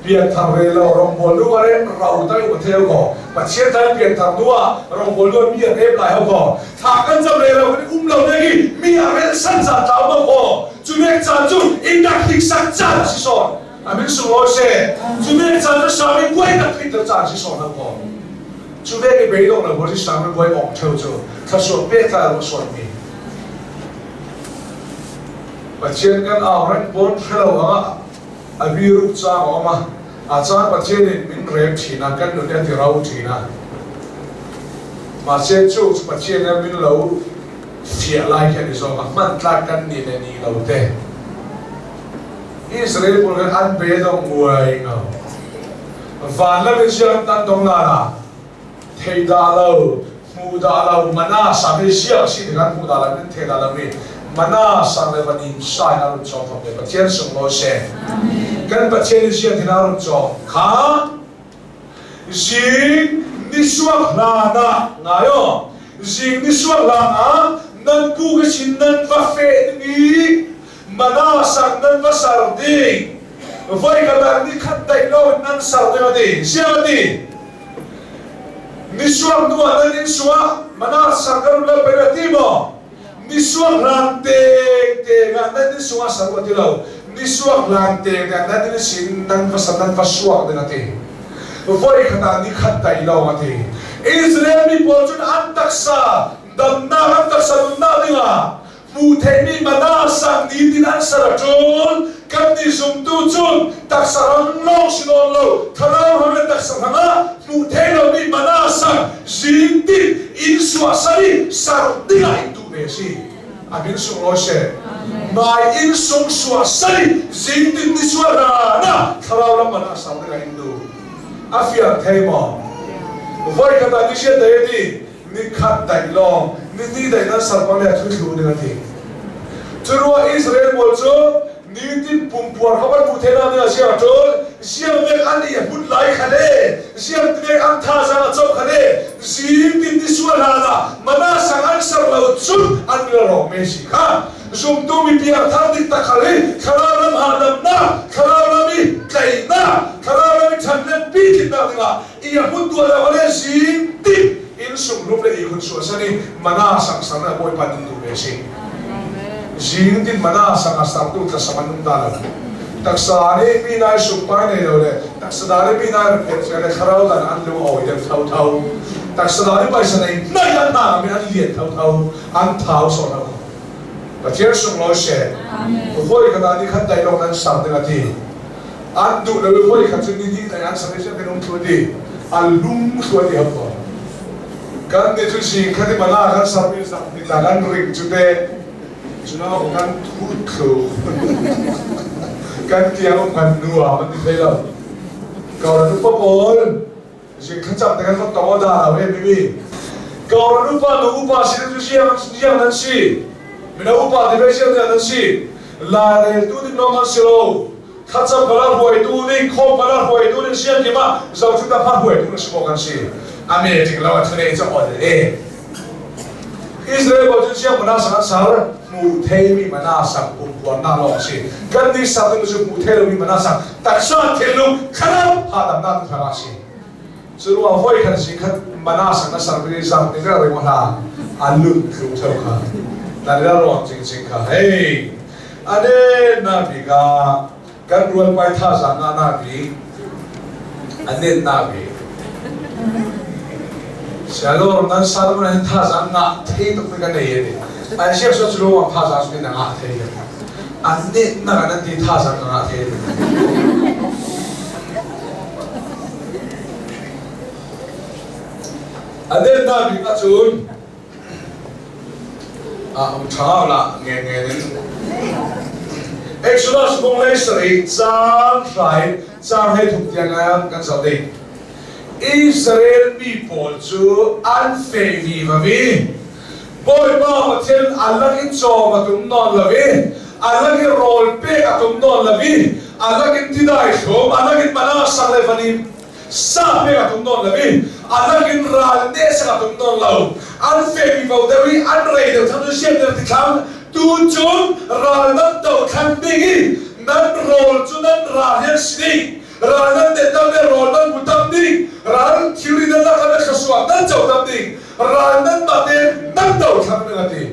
S1: Pianthar ve lo rawngbawl nu a rem rau tai u theu ko Pathian tai pianthar nu ah rawngbawl nu mi a rem lai ho ko thla kan cam re lo kan um lo ne ki mi a rel san za tlau mo ko cu nek caan cu in dak hlik sak caan si son amin sunglawi se cu nek caan cu sami buai dak hlik ter caan si son ho ko cu ve ke beidong lo bo si sami buai ong theu cu thlasua pe tla ro son mi Pathian kan au reng bon hrelo anga A biruk caang a um a, a caan Pathian in min rem ṭhin ah kan nun hi a ti ro ṭhin a. Mahse cu cu Pathian nih min lo fiah lai khi an i zawng a hmantlak kan ni le ni lo te. Israel pawl kan an pe dong nguai ngau. Van lam in siang tan dong la na thei dah lo hmu dah lo mana sang hi siang si ti kan hmu dah lo nan thei dah lo mi mana sang le vanin sai na run chong khom le Pathian sung lo se. Kan Pathian in siang tin a run chong kha Zing nisuak hlan ah ngai aw zing nisuak hlan ah nan pu ka sin nan va feh ding i mana sang nan va sar ding voi ka dang ni khat daih lo in nan sar ding a ti siang a ti nisuak hnu ah nan in suah mana sang ka run lo pei a ti maw nisuak hlan te te nga nan in sungah sar u ti lo nisuak hlan te nga nan in sin nan va san nan va suak ding a ti voi khat ah ni khat dai lo a ti Israel mi pawl cun an taksa damnak an taksa nunnak dingah hmu theimi mana sang ni tin an sar a ṭul kan ni zumtu cun taksa rang lawng si nawn lo thlarau rang le taksa hrang ah hmuh thei lomi mana sang zing tin inn suahsal i sar dingah in duh ve a si. A min sunglawi seh. Mai inn sung suahsal i zing tin ni suah na na thlarau lam mana sar dingah in duh. A fiang thei maw? Voi khat ah ni sian dai a ti, ni khat daih lawng, ni hnih daih nan sar pang le a thu thlu ding a ti. Cu ruah Israel pawl cu nitin pumpuar kha van hmuh thei na ding a si ahcun siang vek an i hmun lai kha le siang vek an thazaang a co kha le zing tin ni sual hlan ah mana sang an ser lo cun an mil rawk me si kha zumtu mi piangthar dik tak khal hi thlarau lam hahdamnak thlarau lam i tleinak thlarau lam i ṭhatnak pi tlinnak dingah i a hmun tuah lo le zing tin inn sunghlum le ihkhun suahsan i mana sang sang le bawipa ning tu ve si zing tin mana sang a sartu tlasam an um da lo taksa nih mi nai sukpai nei lo le taksa da nih mi nai rephet le thlarau dan an lu awi deuh tho tho taksa da nih paisa nei nai an na mi an lian tho tho an thau so lo Pathian sunglawi she voi khat ah ni khat dai long nan sang ding ati an duh lo i voi khat cu ni hnih dai an sang i kan um thlu ti an lum thlu ti hap ko kan ni cu sing khat i mana kan sarmi zak ni ta kan ring cu te cuna kan thut thlu kan tiang kan nuam an ti thei lo kauran upa pawl zing thlacam te kan va tong da lo he mi kauran upa nu upa sin cu siang siang nan si mino upa ti ve siang nan si la rel tu ding lawng an si lo thlacam kala hruaitu ning khom kala hruaitu ning siang kim ah zohchun ta pha hruaitu na si maw kan si ame ting lo a thune cha on le Israel bo cu siang mana sang sar hmu thei mi mana sang pumpuan na lawng si kan ni sak ding cu hmu thei lo mi mana sang taksa thinlung thlarau hadam na tu thara si cu ruang hoi khan si khat mana sang na sar mi zang ni ra re mo hla an lut thlu theu kha na ra rong ching ching kha hei Ane na bik ah kan rualpai thazaang ngah na bik a net na bik Sialor nan Solomon hin thazaang ngah thei tuk mi ka nei ani an siak so chu lo thazaang su na ngah thei an net na kan ti thazaang ngah thei a net na bik ahcun Um ṭha la ngen in Exodus bung lei sarih caang hrai caang hei thum tiang ah kan zoh ding. Israel mi pawl cu an feh vi va vi. Bawipa Pathian a lak i cawm a tum nawn lo i a lak i rawl pek a tum nawn lo i a lak in tidai thlum a lak in mana sak le vanim sa pek a tum nawn lo i a lakin ral nehsak a tum nawn lo an femi vo deuh i an rei deuh thang cu sian ti thlang tu cun ral nan do thlan ding i nan rawl cu nan ral hian si ding ral nan det tam le rawl nan bu tam ding ral thilri nan lak le thlasuak nan co tam ding ral nan mah te nan do thlang ding a ti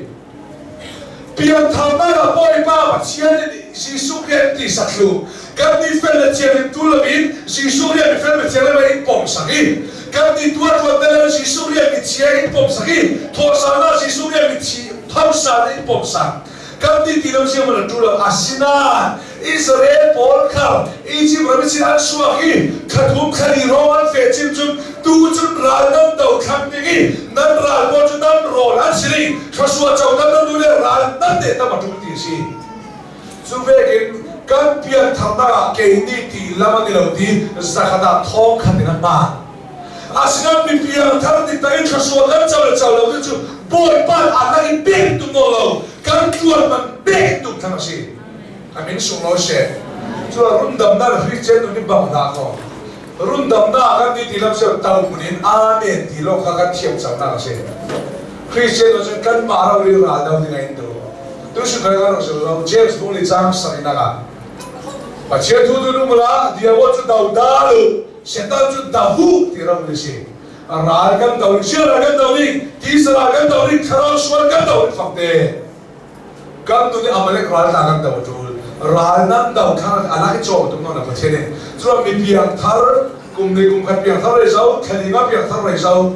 S1: Piangtharnak ah Bawipa Pathian nih Jesuh rian ti sathlu kan nih fel le thianghlim tu loin Jesuh rian mi fel mi thianghlim in pom sak i kan nih tuah tuan te lo Jesuh rian mi chia in pom sak i thawhsan Jesuh rian mi thi thosan in pom sak kan ti ti lo siang man tu lo asinain Israel pawl kha Egypt ram in an suak i khathum khali ro an fe cim cun tu cun ral nan do thlang ding i nan ral pawl cu nan rawl an si ding thluachuah co nan nu le ral nan te tam a ṭul ti a si. Cu vekin Kan piantharnak ah kei nih ti lam an i lo ti zakhat ah thawng khat in an hmaan. Asinain mi piangthar dik tak in thluachuah kan co le co lo ti cu Bawipa aa lang in pek tum naw lo kan ṭuan man pek tum thang a si. A min sunglawi seh. Cu rundamnak Christian nun i bang hlah kaw rundamnak kan ti ti lam seo to mun in amen ti lo kha kan thiam cangnak a si. Christian nu cun kanmah ro i ral do ding in tu. Tu su kan kan ro lo James bung li chang sang in aka. Pathian thu tu nu mula diabo cu do da lu Satan cu dahu ti ro ni si. Ral kan do sia ral kan do ding ti sara kan do ding thlarau sual kan do ding fakte. Kan tu ni Amalek ral ta kan do tul. Ral nan do thar ala i chaw tum na Pathian in. Chuan mi piang thar kum ni kum khat piang thar rei zo thali nga piang thar rei zo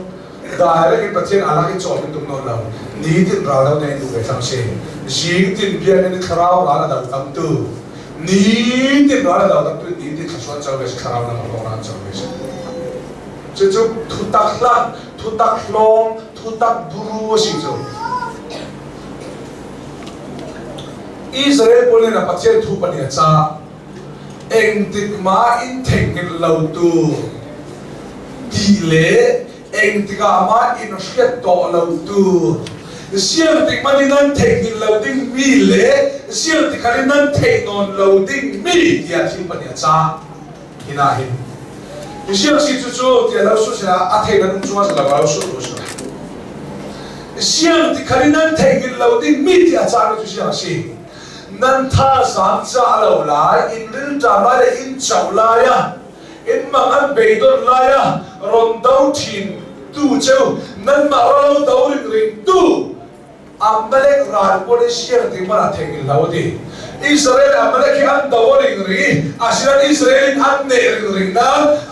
S1: direct in Pathian alak i cawm in tum nawn lo nitin ral do nei du ve thang si zing tin biakinn i thlarau ral a do tam tu nitin ral a do tam tu nitin thluachuah co ve si thlarau lam a hlawng ran co ve si cucu thutak hlan thutak hlawng thutak buru a si cu Israel pawl nih na Pathian thu pani a ca engtik ma in theihnghilh lo tu ti le engtik ah ma in hriat tawh lo tu siang tik man in nan theihnghilh lo ding mi le siang tik in nan theih nawn lo ding mi tiah thil pahnih a ca hina hin siang si cu cu tiah lo su sila a thei nan um chung ah lo su tu su siang tik in nan theihnghilh lo ding mi tiah ca mi cu siang si Nan thazaang cah lo lai, in rilṭam lai le in co lai ah, in mang an beidon lai ah, ron do ṭhin tu cu nanmah ralo do ringring tu Amalek ral pawl i siang ding man ah thei lo ti. Israel Amalek hi an do ring ri asinain Israel in an neh ring ring na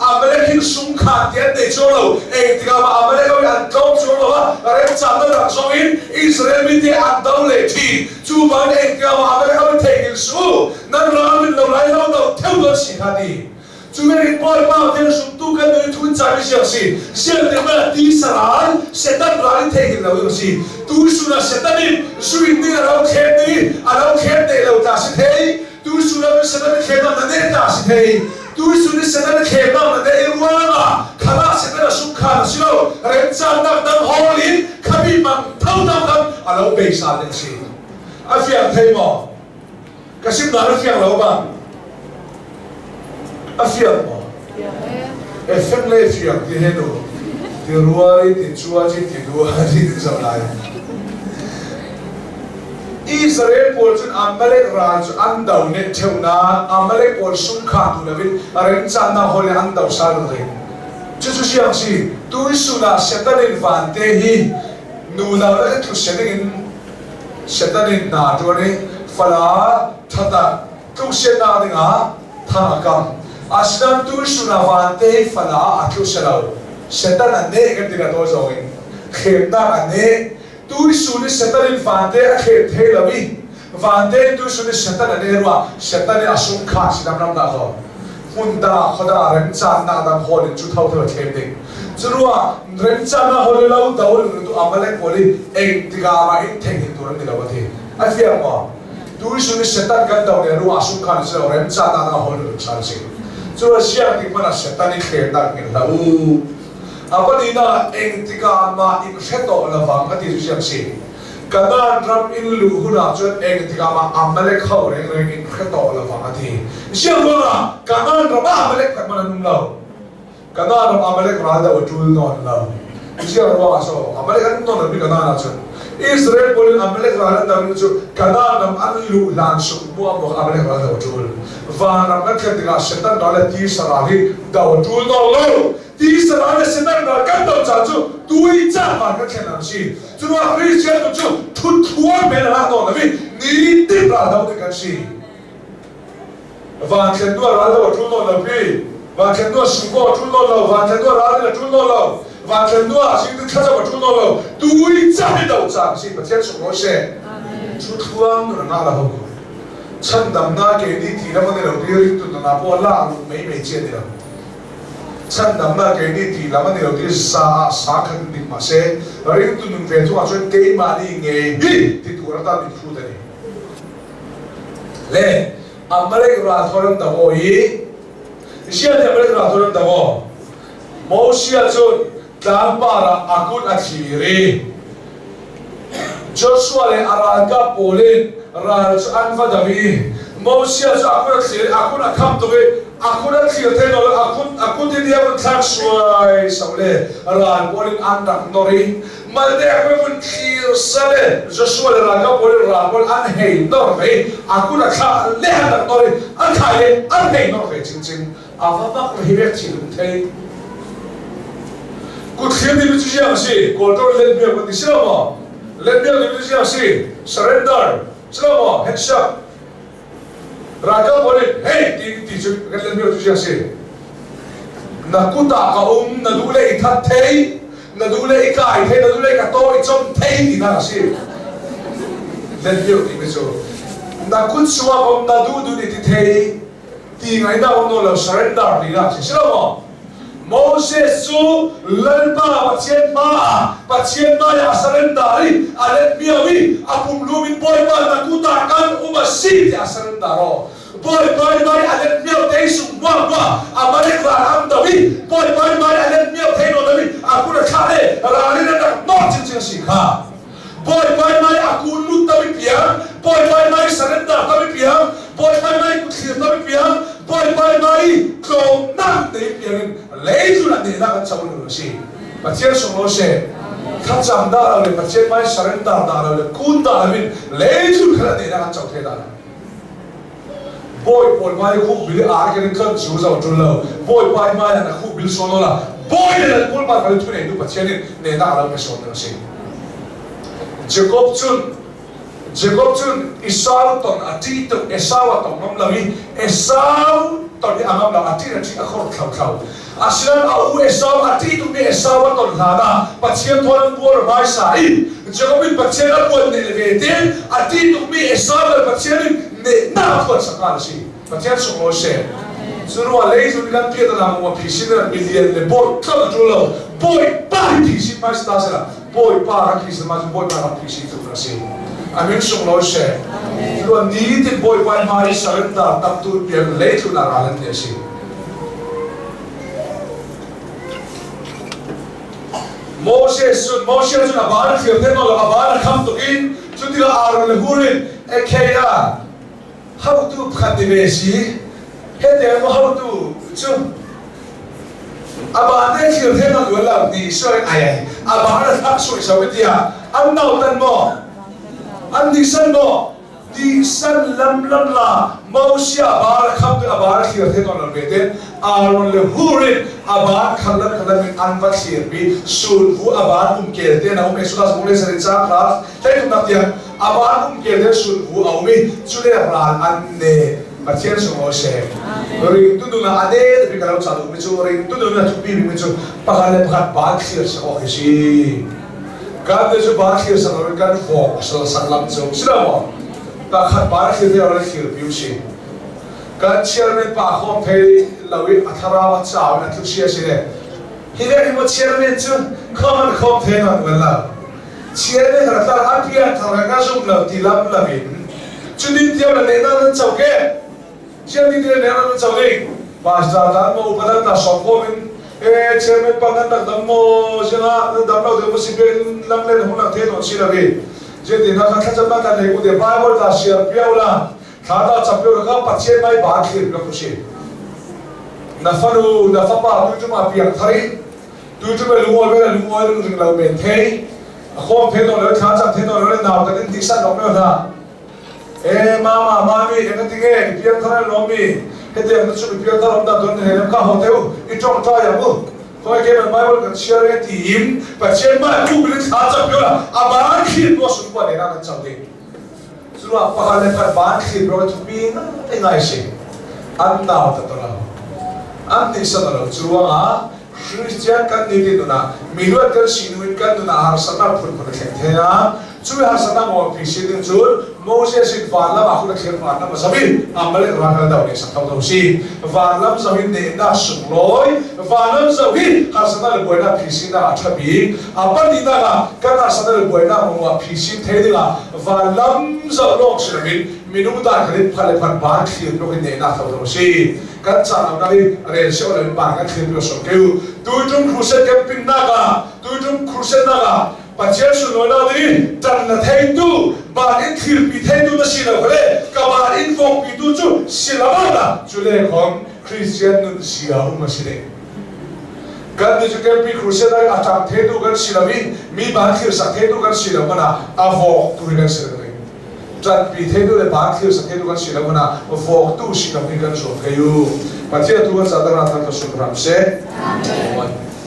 S1: Amalek hin sungkhan ti an nei chuang lo eng tikah mah Amalek ho an tlawm chuang lo a remcang na rak zong in Israel mi te an do le ṭhin Cu van engtiang ah Abraham theihnghilh su nan ral in lo lai lo do theu don si kha ti. Cu in Bawipa thil sumtu kan nu thun caan i siang si siang te ma ti saral setan ral in theihnghilh lo ding si. Tu suna setan in suin ding a lo khen ni a lo khen te lo ta si thei. Tu suna setan khen na ne ta si thei. Tu suni setan khen na ne i ruanga khala setan a sung khan si lo remcaan nak dang hol in khabi mang tho kan a lo beisa ding si a fiang thei maw ka sim dan a fiang lo ba a fiang maw e feng le fiang ti he nu ti ruari ti chua chi ti dua chi ti zo lai Israel pawl cun Amalek ral cu an do ne theu na Amalek pawl sungkha tu lovin remcaan na hol an do sal ring Cucu siang si tuisun ah Satan in vante hi nu nau le tlu se ding in Satan in hna ṭuan i fala thatak tluk siannak dingah thang a kam. Asinain tuisun ah vante hi fala a tlu se lo. Satan a neh kan ti na tawi zong in thlemnak a neh. Tuisun i Satan in vante a thlem thei lo i vante in tuisun i Satan a neh ruah Satan i a sungkhan sinam ram dah kaw hmun dang khoda remcaannak dang hawl in cu tho tho thlem ding curuah remcaannak hawl lo do in tu Amalek pawl i eng tikah ma in theng hin tur an ni lo ati a fiang maw tuisun i Satan kan do ne ruah sungkhan si lo remcaannak dang hawl in chan si cu siang tik mana Satan i thlem dak ngin la u Apadina eng tikah mah in hre tawh lovang a ti cu siang si. Kanaan ram in luh hun ah cun eng tikah mah Amalek ho rengreng in hre tawh lovang a ti. Siang ruangah Kanaan ram ah Amalek tak man an um lo. Kanaan ram Amalek ral do a ṭul nawn lo. Siang ruangah so Amalek an non mi Kanaan ah cun Israel pawl in Amalek ral an do cu Kanaan ram an luh hlan sung muah Amalek ral do a ṭul. Van ram kan thlen tikah Satan ral le tisa ral hi do a ṭul nawn lo. Ti saral le Satan ral kan do ca cu tui ca van kan thlen an si. Curuah Christian cu thut thuar men a nawn lo i nitin ral do ding kan si. Van thlen nu ral do a ṭul nawn lo pi. Van thlen nu sungkaw a ṭul nawn lo. Van thlen nu ral a ṭul nawn lo. Van thlen nu ah sing thlacam a ṭul nawn lo. Tui ca hi do ca si Pathian sunglawi seh. Thu thluang nun a ngah la ho. Chandamnak ke ni ti lam an i lo ti ring tu na po la mei mei che ni lo. Chandamnak kei nih ti lam an i lo ti za ah sa khan dik mahse ringtu nun ve thung ahcun keimah nih ngei hi ti tu rak ta mit phut ani. Le Amalek ral thawr an do aw i Ziah nih Amalek ral thawr an do aw? Moses cun tlangpar ah a kut a thlir i Joshua le a ralkap pawl in ral cu an va do i Moses cu a kut a thlir i a kut a kham tuk i a kut a thlir theng lo a kut a kut in a vun thlak suai sau le ral pawl in an rak nor i Maldek me vun thlir sale Joshua le ralkap pawl in ral pawl an hei nor ve i a kut a thlah le an rak nor i an thai le an hei nor ve cingcing a va bak hi vek thil um thei kutthlir ni cu ziang si kawltor let biak kan ti si lo maw let biak ni cu ziang si surrender si lo maw handshake ralkap pawl nih hey ti ti cu kan let biak cu ziang si na kut ah ka um na duh le i that thei na duh le i kai thei na duh le ka to i chom thei ti na si let biak ti mi cu na kut suak um na duh duh ni ti thei ti ngai na um lo surrender ti na si si lo maw Moses cu Lalpa Pathian hma ah Pathian hmai ah surrender i a let miau i a pumlum in Bawipa na kut ah kan um a si tiah a surrender aw Bawipa hmai a let miau te sung hmuah hmuah Amalek ral am do i Bawipa hmai a let miau thei nawn i a kut a thlah le ral in a rak nawr chinchin si kha Bawipa hmai a kun lut tami piang Bawipa hmai surrender tami piang Bawipa hmai kutthlir tami piang Bawipa hmai tlawmnak te piang in leitlun ah nehnak an co lu a si Pathian sunglawi seh thlacam dah lo le Pathian hmai surrender dah lo le kun dah lo in leitlun khan nehnak an co the dah lo Bawi pawl hmai khup bil ar ken in tlon cu zo tul lo Bawipa hmai ah na khup bil sawn la bawi le lal pawl pa kal thu nei tu Pathian in ne na lo pe sawn na si Jacob cun Jacob cun Esau ton a ṭih tuk Esau a tong ngam lo i Esau ton hi a ngam lo a ṭih a ṭih a khor thlau thlau asinain a u Esau a ṭih tukmi Esau a ton hlan ah Pathian thawn an buar hmaisa i Jacob in Pathian a buan ne ve te a ṭih tukmi Esau le Pathian in nehnak thuan sak a si Pathian sunglawi seh cu ruah lei cun kan piat na mu phisin ran milian le bawi tlol ṭul lo bawi pa hi phisin mai sta sela bawi pa kan phisin ma cu bawi pa kan phisin tu na si amin sunglawi seh cu ni tin bawi pa hmai surrender tak tu pian lei tlun a ral an ti a si Moses cun Moses cun a baan a thlir te lo a baan a kham tuk in cutikah Aaron le Hur in Ekheia hotu pakhat ni ve si hete maw hotu cu a baan te thlir the na luan lo ti soi ai ai a baan a thak soi so tiah an nautan maw an nisan maw ti san lam lam la Moses a bar kham a bar thlir the ton ve te Aaron le Hur in a bar khan lam khan lam in an va thlir mi sun hu a bar um kel te na um Exodus bung le sarin cha kha thei tum nak tiang a bar um kel te sun hu a um i chule ral an ne Pathian sung o se ring tu nu na ade bi ka lo cha lu mi chu ring tu nu na thu pi mi chu pakhat le pakhat ba thlir sa o hi si Kan te cu ba thlir sang loin kan vawk sal sang lam cu si lo maw? Pakhat ba thlir te lo thlir piu si. Kan chairman pa khawm thei lo i a thlarau a chau in a tlu sia si le. Hi le hi mo chairman cu khom an khawm thei ngan ngan lo. Chairman ra tar an pian thar ka zum lo ti lam lam in. Cu din tiam le ne nan cho ke. Chairman ti le ne nan cho ding. Pastor dan mo upadan ta song khom in e chairman pa nan rak dam maw sinah nan dam lo deuh si ben lam len hung lang the ton si lo i zetin na kan thlacam na kan nei u de bible ta siar piau la thla ta chap piau ka pathian mai ba thlir ka khusi na fanu na fapa tu chuma piang thari tu chuma lungol ve lungol ring ring lo men thei a khom the ton le thla cham the ton le naw kan in ti san nok me na E mama mami eng ti nge i piang thar an lawm mi hetiang na chu i piang thar om dan don he lam ka ho teu i tong trai ang u koi ke man bible kan share e ti in pathian ma ku bil thla chap yo la a ban khil ko sun pa ne na kan chang ding chua pakhat le khat ban khil ro thu pi na te ngai si an nau ta to la an ni sa lo chuanga Christian kan ni ti nuna mi luat kan si nu in kan nuna harsatnak phun phun a thleng the a Cu harsatnak mualpi sin ding cun Moses in van lam ah hun a thlir van lam a zoh i Amalek ral kal do nih sak kho ko si. Van lam zoh in nehnak sunglawi, van lam zoh hi harsatnak le buainak phisinnak ah a ṭha bik. A pahnihnak ah kan harsatnak le buainak mawng ah phisin the dingah van lam zoh lawng si loin Minung dan khan in phan le phan ban thlir tluk in nehnak tho tho si. Kan cang lo i rel seo lo in ban kan thlir tluk som keu. Tuitum crusade camping nak ah, tuitum crusade nak ah Pathian sunlawinak ding ṭan na theitu, ban in thirpi theitu na si lo kha ka ban in vokpitu cu si lo na cu le khom Christian nun sia um a si ding. Kan nih cu camping crusade ah a ṭang theitu kan si lo i mi ban thirsak theitu kan si lo hmanh ah a vawktu hi kan si lo ding. Ṭanpi theitu le ban thirsak theitu kan si lo hmanh ah vawktu si lo hi kan zuam kei u. Pathian tu kan ca dang ah thang ka sung ram seh. Amen.